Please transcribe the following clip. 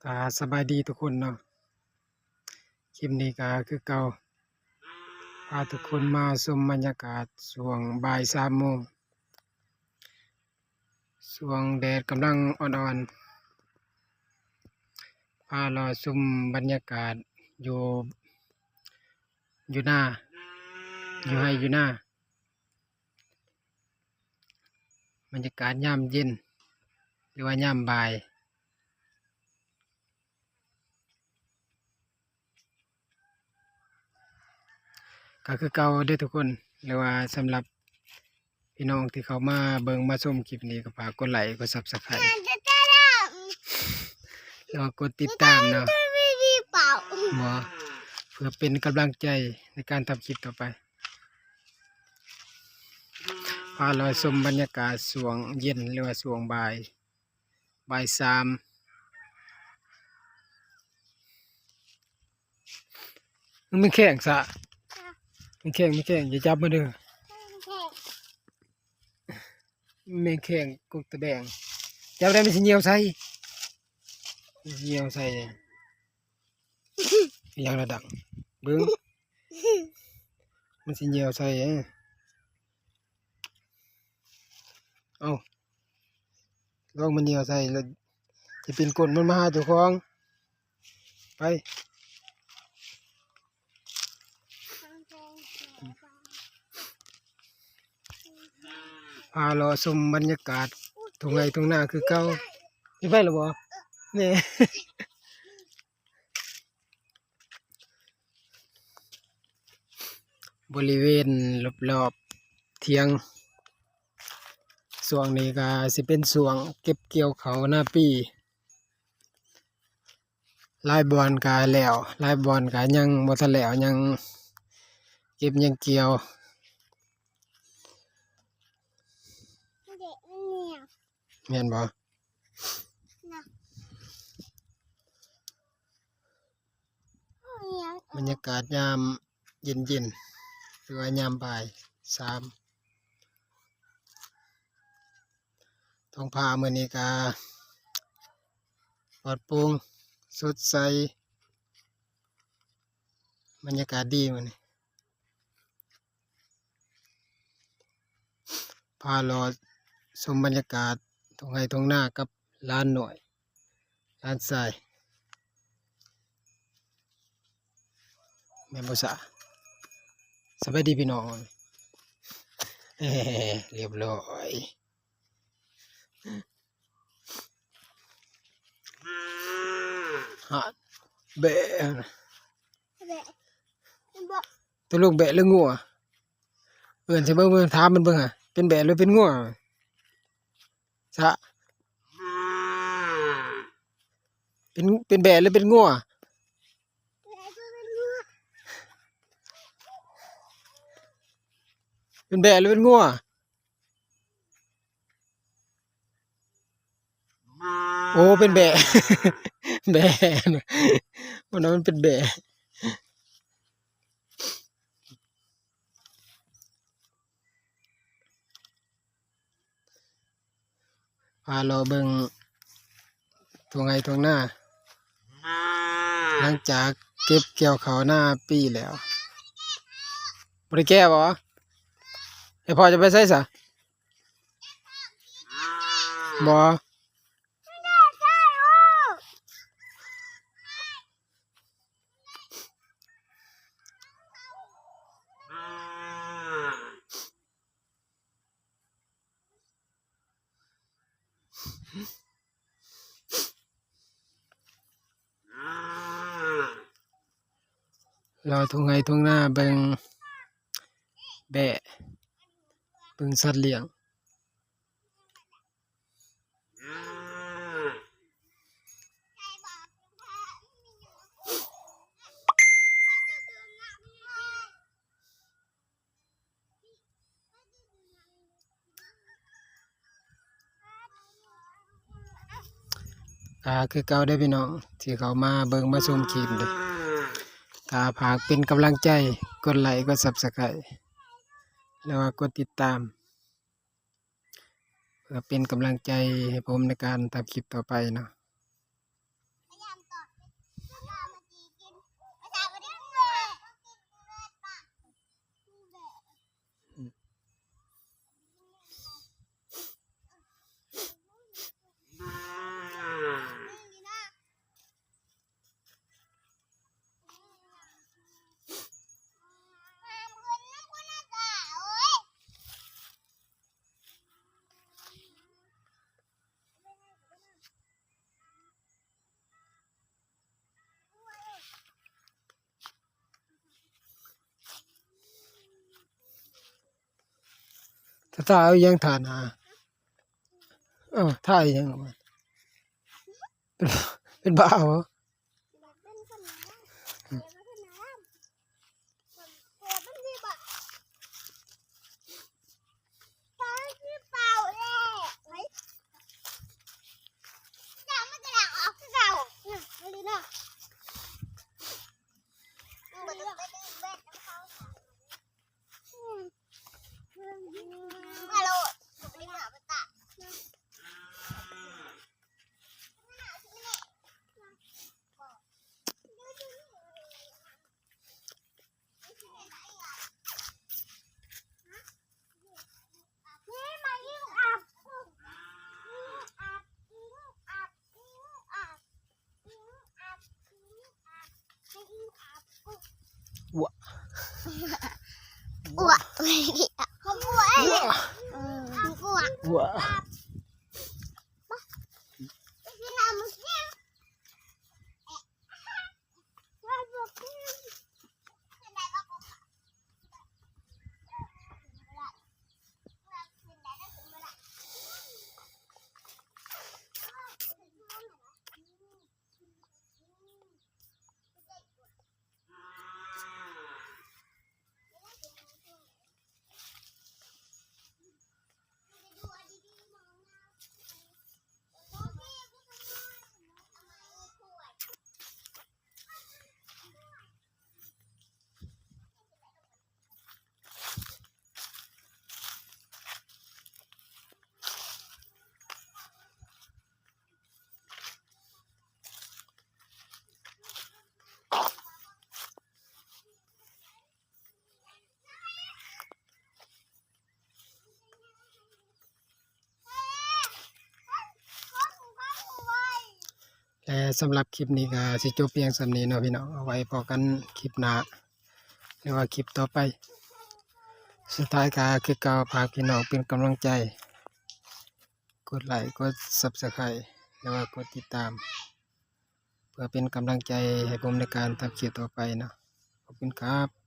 ກາສະບາຍດີທຸກຄົນເນາະ, ຄລິບນີ້ກະຄືເກົ່າ ພາທຸກຄົນມາຊົມບັນຍາກາດຊ່ວງບ່າຍສາມໂມງ, ຊ່ວງແດດກຳລັງອ່ອນໆ ພາເລາະຊົມບັນຍາກາດຢູ່ ຢູ່ນາ ຢູ່ໄຮ່ຢູ່ນາ. ບັນຍາກາດຍາມເຢັນ ຫຼືວ່າຍາມບ່າຍ ກໍຄືເກົ່າເດີທຸກຄົນ, ຫຼືວ່າສຳລັບພີ່ນ້ອງທີ່ເຂົ້າມາເບິ່ງມາຊົມຄລິບນີ້ ກໍຝາກກົດໄລກົດຊັບສະໄຄຣບ໌ ແລ້ວກໍກົດຕິດຕາມເນາະ ບໍ່ ເພື່ອເປັນກຳລັງໃຈໃນການທຳຄລິບຕໍ່ໄປ. ພາເລາະຊົມບັນຍາກາດຊ່ວງເຢັນ ຫຼືວ່າຊ່ວງບ່າຍ ບ່າຍສາມ. ມັນແຂງຊະ ມັນແຂງ ມັນແຂງ ຢ່າຈັບມັນເດີ. ແມງແຂງກົກຕະແບງ ຈັບໄດ້ມັນຊິຍ່ຽວໃສ່ ຍ່ຽວໃສ່. ອີຫຍັງລະດັງ ເບິ່ງ ມັນຊິຍ່ຽວໃສ່. ເອົ້າ ລອງມັນຍ່ຽວໃສ່ລະ ຊິປິ່ນກົ້ນມັນມາຫາເຈົ້າຂອງ. ໄປ ພາເລາະຊົມບັນຍາກາດທົ່ງໄຮ່ທົ່ງນາຄືເກົ່າ. ຊິໄປແລ້ວບໍ່? ແນ່. ບໍລິເວນລອບໆຖຽງ ຊ່ວງນີ້ກໍຊິເປັນຊ່ວງເກັບກ່ຽວເຂົ້ານາປີ. ຫຼາຍບ່ອນກະແລ້ວ ຫຼາຍບ່ອນກະຍັງບໍ່ທັນແລ້ວ ຍັງເກັບຍັງກ່ຽວ ແມ່ນບໍ່? ບັນຍາກາດຍາມເຢັນໆ ຫຼືວ່າຍາມບ່າຍສາມ. ທ້ອງຟ້າມື້ນີ້ກະປອດໂປ່ງສົດໃສ ບັນຍາກາດດີມື້ນີ້. ພາເລາະຊົມບັນຍາກາດທົ່ງໄຮ່ທົ່ງນາກັບຫຼານນ້ອຍ ຫຼານຊາຍ ແມ່ນບໍ່ສະ? ສະບາຍດີພີ່ນ້ອງ ຮຽບຮ້ອຍ. ຫາ ແບະ ແບະ ຕົກລົງແບະຫຼືງົວ? ເອີ້ນໃສ່ເບິ່ງ ເບິ່ງ ຖາມມັນເບິ່ງຫາ ເປັນແບະຫຼືເປັນງົວ? ສະ ເປັນ ເປັນແບະຫຼືເປັນງົວ? ເປັນແບະຫຼືເປັນງົວ? ໂອ້ ເປັນແບະ ແບະ ມັນ ມັນເປັນແບະ. ພາເລາະເບິ່ງທົ່ງໄຮ່ທົ່ງນາ ຫຼັງຈາກເກັບກ່ຽວເຂົ້ານາປີແລ້ວ. ບໍ່ໄດ້ແກ້ບໍ່? ໃຫ້ພໍ່ຈະໄປໃສສະ? ບໍ່. ເລາະທົ່ງໄຮ່ທົ່ງນາເບິ່ງແບະ ເບິ່ງສັດລ້ຽງ. ກະຄືເກົ່າເດີພີ່ນ້ອງ ທີ່ເຂົ້າມາເບິ່ງມາຊົມຄລິບເດີ ກະຝາກເປັນກຳລັງໃຈ ກົດໄລກ໌ ກົດຊັບສະໄຄຣບ໌ ຫຼືວ່າກົດຕິດຕາມ ເພື່ອເປັນກຳລັງໃຈໃຫ້ຜົມໃນການທຳຄລິບຕໍ່ໄປເນາະ. ຖ້າ ຖ້າເອົາຫຍັງຖ້ານະ? ເອີ ຖ້າອີຫຍັງ? ເປັນ ເປັນບ້າບໍ? ແລະ ສຳລັບຄລິບນີ້ກໍຊິຈົບພຽງສ່ຳນີ້ເນາະພີ່ນ້ອງ, ເອົາໄວ້ພໍ້ກັນຄລິບໜ້າ ຫຼືວ່າຄລິບຕໍ່ໄປ. ສຸດທ້າຍກໍຄືເກົ່າ, ຝາກພີ່ນ້ອງເປັນກຳລັງໃຈ ກົດໄລ ກົດ Subscribe ຫຼືວ່າກົດຕິດຕາມ ເພື່ອເປັນກຳລັງໃຈໃຫ້ຜົມໃນການທຳຄລິບຕໍ່ໄປເນາະ. ຂອບຄຸນຄັບ.